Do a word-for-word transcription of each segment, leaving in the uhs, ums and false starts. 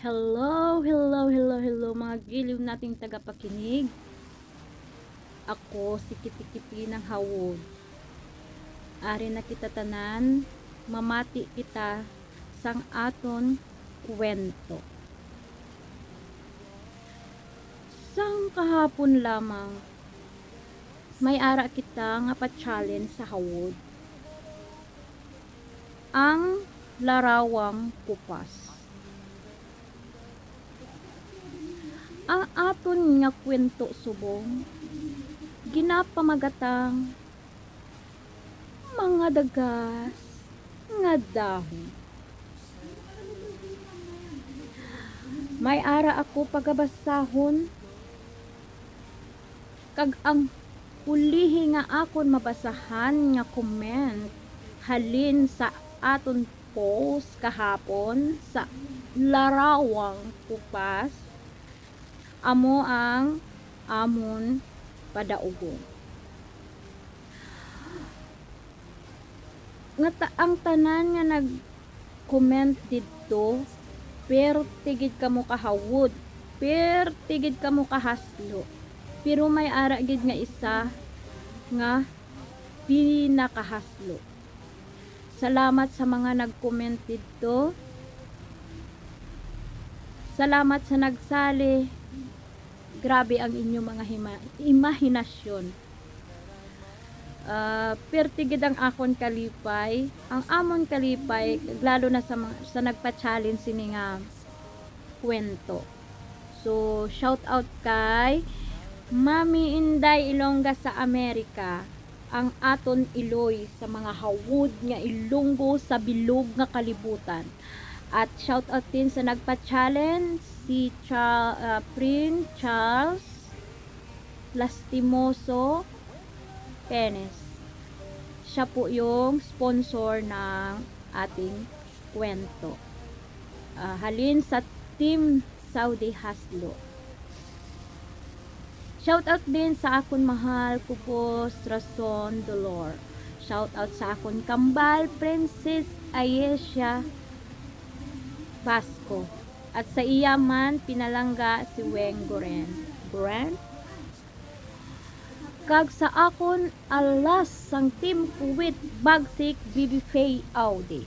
Hello, hello, hello, hello, mga giliw nating tagapakinig. Ako si Kitikiti ng Hawod. Ari na kita tanan, mamati kita sang aton kwento. Sang kahapon lamang, may ara kita nga pa-challenge sa Hawod. Ang larawang kupas. Ang aton nga kwento subong ginapamagatang mga dagas nga dahon. May ara ako pagabasahon, kag ang ulihi nga akon mabasahan nga comment halin sa aton post kahapon sa larawang kupas, amo ang amon padaugon. Nga ta-, ang tanan nga nag-comment didto, perti gid kamo kahawod, perti gid kamo kahaslo. Pero may ara gid nga isa nga pinakahaslo. Salamat sa mga nag-comment didto. Salamat sa nagsali. Grabe ang inyong mga hima-, imahinasyon. Ah, perti gid ang akon kalipay, ang amon kalipay, lalo na sa mga, sa nagpa-challenge sini nga kwento. So, shout out kay Mami Inday Ilongga sa Amerika, ang aton iloy sa mga hawod nga Ilonggo sa bilog nga kalibutan. At shout out din sa nagpa-challenge, si Cha-, ah, Prin Charles Lastimoso Penes. Siya po yung sponsor ng ating kwento. Ah, halin sa Team Saudi Haslo. Shout out din sa akon mahal, kubos, Rason, Dolor. Shout out sa akon kambal, Princess Ayesia Pasco. At sa iya man, pinalangga si Weng Goren. Goren? Kag sa akon alas sang Team Kuwit Bagsik, Bibi Faye Audi.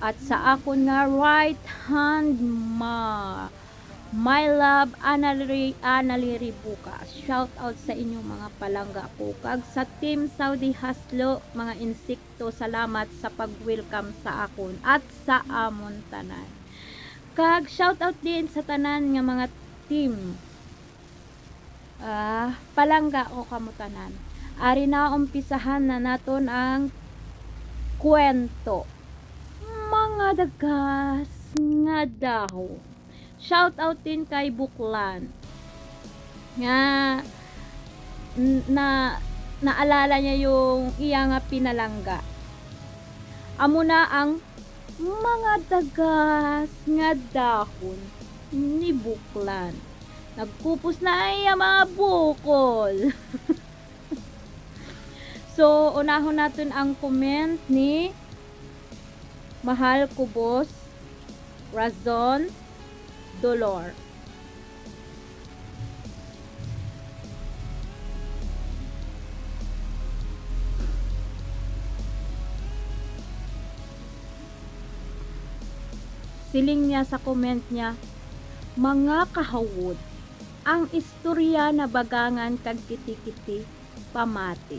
At sa akon nga right hand, ma-, my love, Anali, Anali Ribuka. Shout out sa inyo, mga palangga ko. Kag sa Team Saudi Haslo, mga insekto, salamat sa pag-welcome sa akon at sa amon tanan. Kag shout out din sa tanan nga mga team. Ah, palangga ko kamo tanan. Ari na, umpisahan na naton ang kwento. Mga dagas nga dahon. Shout out din kay Buklan nga n-, na naalala niya yung iya nga pinalangga. Amo na ang mga dagas nga dahon ni Buklan. Nagkupos na ang iya mga bukol. So, unahon naton ang comment ni Mahal Kubos Razon Dolor. Siling niya sa comment niya, "Mga kahawod, ang istorya nabagangan kag kitikiti pamati."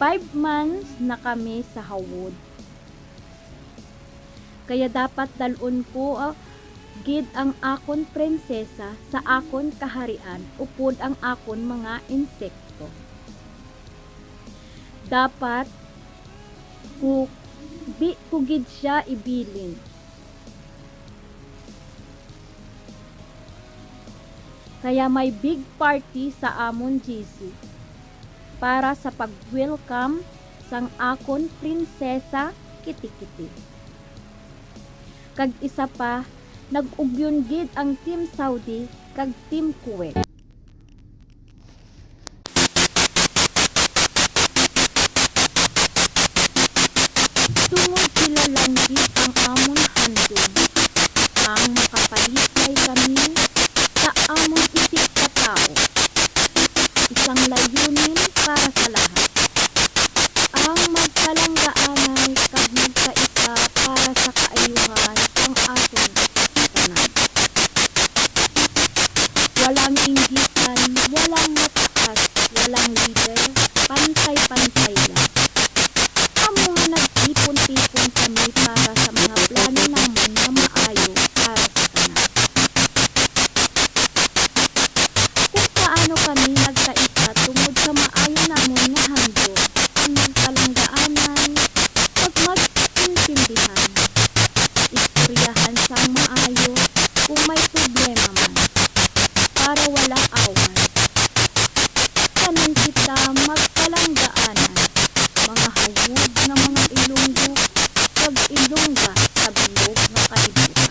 Five months na kami sa Hawod. Kaya dapat dal-on ko, ah, gid ang akon prinsesa sa akon kaharian upod ang akon mga insekto. Dapat ko, di ko gid siya ibilin. Kaya may big party sa amon G C para sa pag-welcome sang akon Prinsesa Kitikiti. Kag isa pa, nag-ugyon gid ang Team Saudi kag Team Kuwait. Tungod sila lang gid ang amon handom sa kaayuhan sang aton tanan. Walang inggitan, walang mataas, walang lider, pantay-pantay lang. Amo nga nag-tipon-tipon kami para sa mga plano namon nga maayo para sa tanan. Kung paano kami nagkaisa tungod sa maayo namon nga handom, ang magpalanggaanan, kag mag-intindihan. Istoryahan sang maayo kung may problema man, para wala away. Tanan kita magpalanggaanan, mga hayod nga mga Ilonggo, kag Ilongga sa bilog nga kalibutan.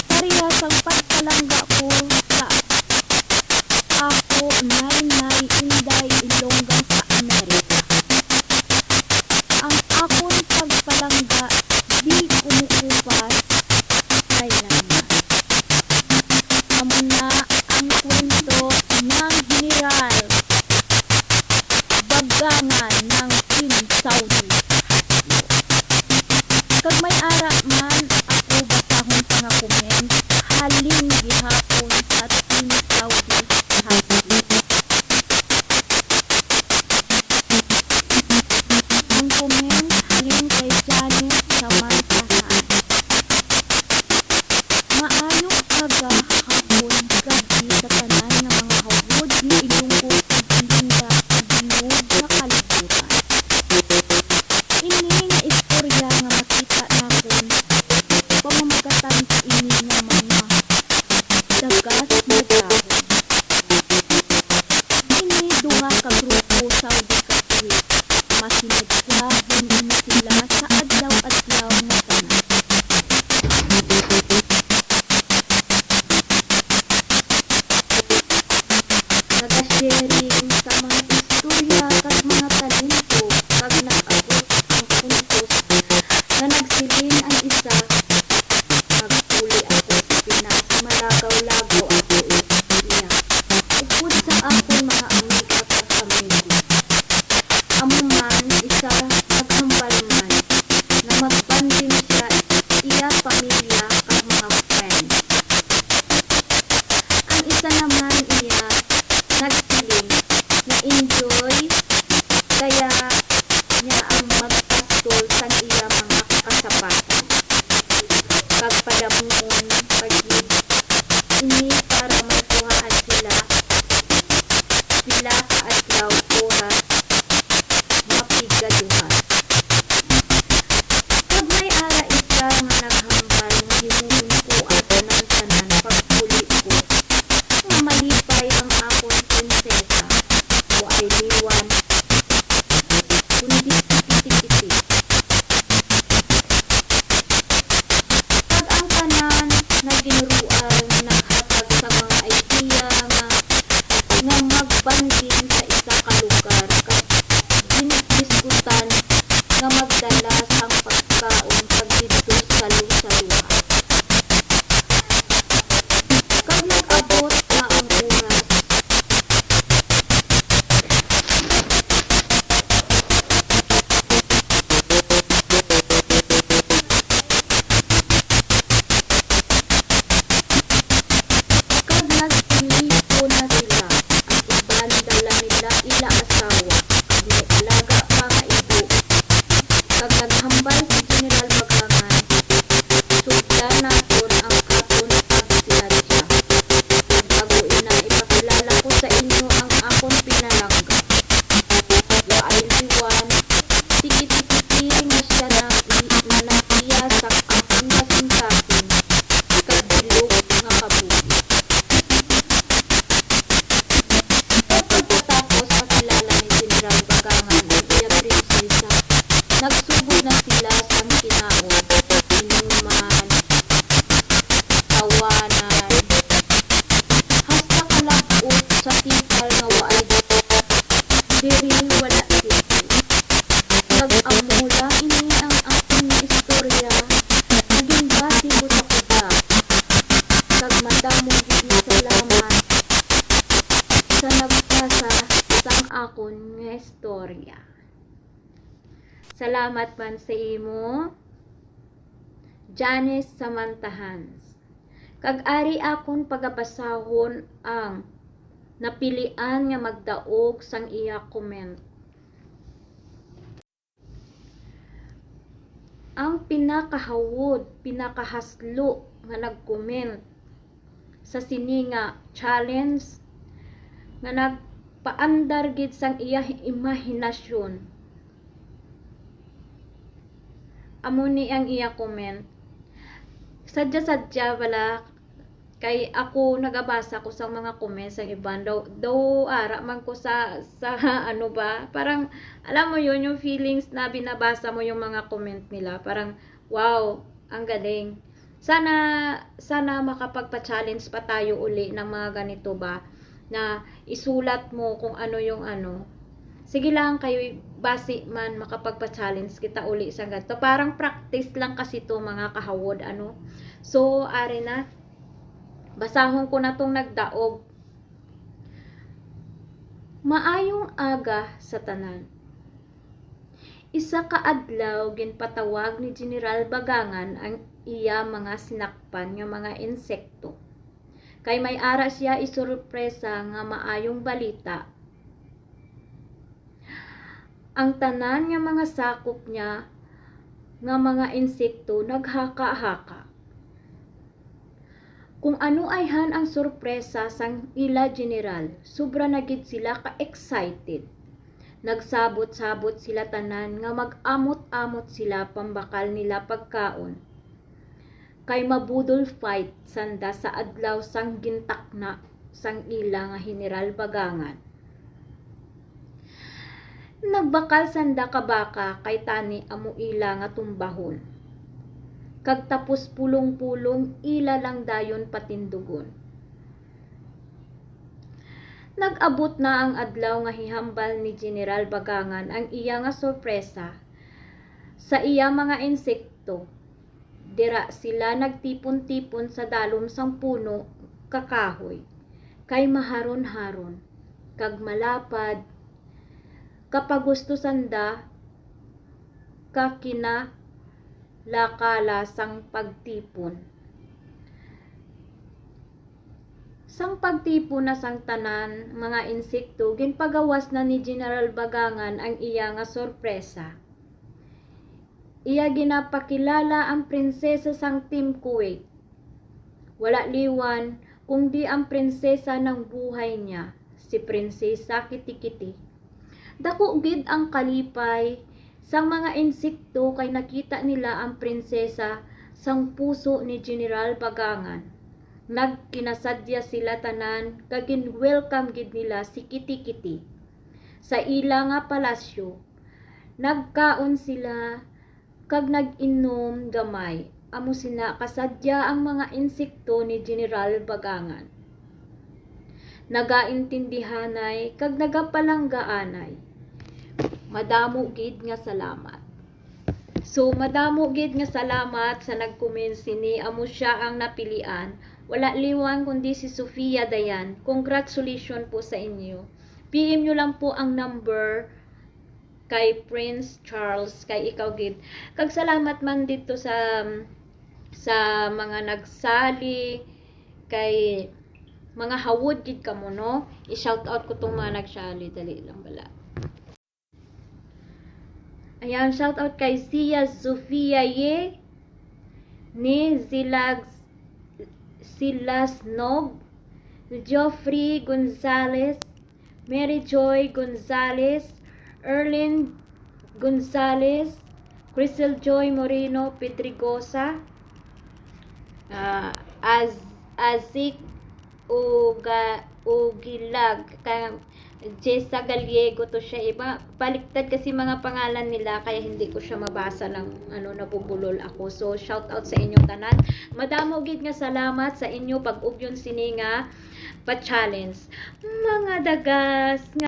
Pareha sang pagpalangga ko sa ako, Nay, Nay, Inday, Ilongga sa Amerika. Ang akon pagpalangga di kumukupas kailanman. Amo na ang kwento ng General Bagangan ng Team Saudi. Kag may ara man ako basahon pa nga comment, halin gihapon sa Team Saudi Husky. Ang comment halin kay Janet Samantha Hahn. Maayong aga, hapon, gabi sa tanan nga mga hawod ni Ilonggo ug Ilongga sa bilog nga kalibutan. Ini nga istorya nga makita naton pamamagatan sa ini nga mga dagas nga dahon. Ini duha ka grupo sa Saudi Katwik, masinugsahon ini sila sa adlaw-adlaw nga tanan. Naga-sharing sa mga istorya kag mga talento, kag nag-abot ang puntos nga nagsiling ang isa, "Magpuli ako sa Pinas, malagaw-lagaw ako," iya, upod sa akon mga amiga kag pamilya. Amo man, isa naghambal man nga magbanding sa iya pamilya kag mga friends. Ang isa naman iya nagsiling nga enjoy kaya niya ang magpastol sang iya mga kasapatan, kag padamuon pa gid ini para may kuhaan sila pila ka adlaw, oras, mapigaduhan. Kag may ara isa nga naghambal nga himuon ko ang tanan-tanan pagpuli ko, nga malipay ang akon prinsesa, waay liwan, kundi kitikiti. Kag ang tanan nga ginrual nga naghatag sa mga idea nga, nga magbanding sa isa ka lugar kag ginhisgutan nga magdala sang pagkaon kag didto sa lusaluha. Kag nag-abot na ang oras. Kag nagtilipo na sila, ang iban dala nila ila asawa, kag may alaga pa nga ibo. Kag naghambal si General Bagangan, "Sugdan naton ang aton pagsiadya. Bago ina, ipakilala ko sa inyo ang akon pinalangga. Waay liwan, tikiti-kiti nga siya na, nga nagiya sa akon kasingkasing kag bilog nga kabuhi." Pagkatapos makilala ni General Bagangan ang iya prinsesa, nagsugod na sila sang kinaon, inuman, tawanan, hasta kalab-ot sa tikal nga waay diri wala sila. Kag amo lang ini ang akon nga istorya nga ginbati ko sa kuta. Kag madamo gid nga salamat sa nagbasa sang akon nga istorya. Salamat man sa imo. Janice Samantha Hans. Kag ari akon pagabasahon ang napilian nga magdaog sang iya comment. Ang pinakahawod, pinakahaslo nga nag-comment sa sini nga challenge nga nagpaandar gid sang iya imahinasyon. Amo ni ang iya comment. Sadya-sadya bala kay ako nagabasa ko sa mga comments sang iban daw, daw ara man ko sa, sa ano ba, parang alam mo yun, yung feelings na binabasa mo yung mga comment nila, parang wow, ang galing. Sana, sana makapagpa-challenge pa tayo uli ng mga ganito ba, na isulat mo kung ano yung ano. Sige lang, kay basi man makapagpa-challenge kita uli sa ganito. Parang practice lang kasi to, mga kahawod, ano. So, ari na. Basahon ko na tong nagdaog. Maayong aga sa tanan. Isa ka adlaw, ginpatawag ni General Bagangan ang iya mga sinakpan nga mga insekto. Kay may ara siya isurpresa nga maayong balita. Ang tanan nga mga sakop niya nga mga insekto naghaka-haka. Kung ano ayhan ang sorpresa sang ila general, sobra na gid sila ka-excited. Nagsabot-sabot sila tanan nga mag-amot-amot sila pambakal nila pagkaon. Kay mabudol fight sanda sa adlaw sang gintakna sang ila nga General Bagangan. Nagbakal sanda ka baka kay tani amo ila nga tumbahon. Kag tapos pulong-pulong ila lang dayon patindugon. Nag-abot na ang adlaw nga hihambal ni General Bagangan ang iya nga sorpresa sa iya mga insekto. Dira sila nagtipon-tipon sa dalom sang puno ka kahoy, kay maharon-haron kag malapad, kapagusto sanda ka kinalakala sang pagtipon. Sang pagtipon na sang tanan mga insekto, ginpagawas na ni General Bagangan ang iya nga sorpresa. Iya ginapakilala ang prinsesa sang Team Kuwait. Wala liwan, kundi ang prinsesa ng buhay niya, si Prinsesa Kitikiti. Dako gid ang kalipay sang mga insekto kay nakita nila ang prinsesa sang puso ni General Bagangan. Nagkinasadya sila tanan kag gin-welcome gid nila si Kitikiti sa ila nga palasyo. Nagkaon sila kag nag-inom gamay. Amo sina kasadya ang mga insekto ni General Bagangan. Nagaintindihanay kag nagapalanggaanay. Madamo gid nga salamat. So, madamo gid nga salamat sa nag-comment sini. Amo siya ang napilian. Wala liwan kundi si Sofia Dayan. Congratulations po sa inyo. P M nyo lang po ang number kay Prince Charles, kay ikaw gid. Kag salamat man dito sa, sa mga nagsali, kay mga hawod gid kamo, no? I-shout out ko tong mga nagsali, dali lang bala. Ayan, shout out kay Sia Sofia Ye, ni Zilag Silasnog, Geoffrey Gonzalez, Mary Joy Gonzalez, Erlin Gonzalez, Crystal Joy Moreno Pedregosa, ah, Az-, Azik Uga-, Ugilag, kay Jessa Gallego to siya. Iba, baliktad kasi mga pangalan nila, kaya hindi ko siya mabasa ng, ano, nabubulol ako. So, shout out sa inyo tanan. Madamo gid nga salamat sa inyo pag-ugyon sini nga pa-challenge. Mga dagas nga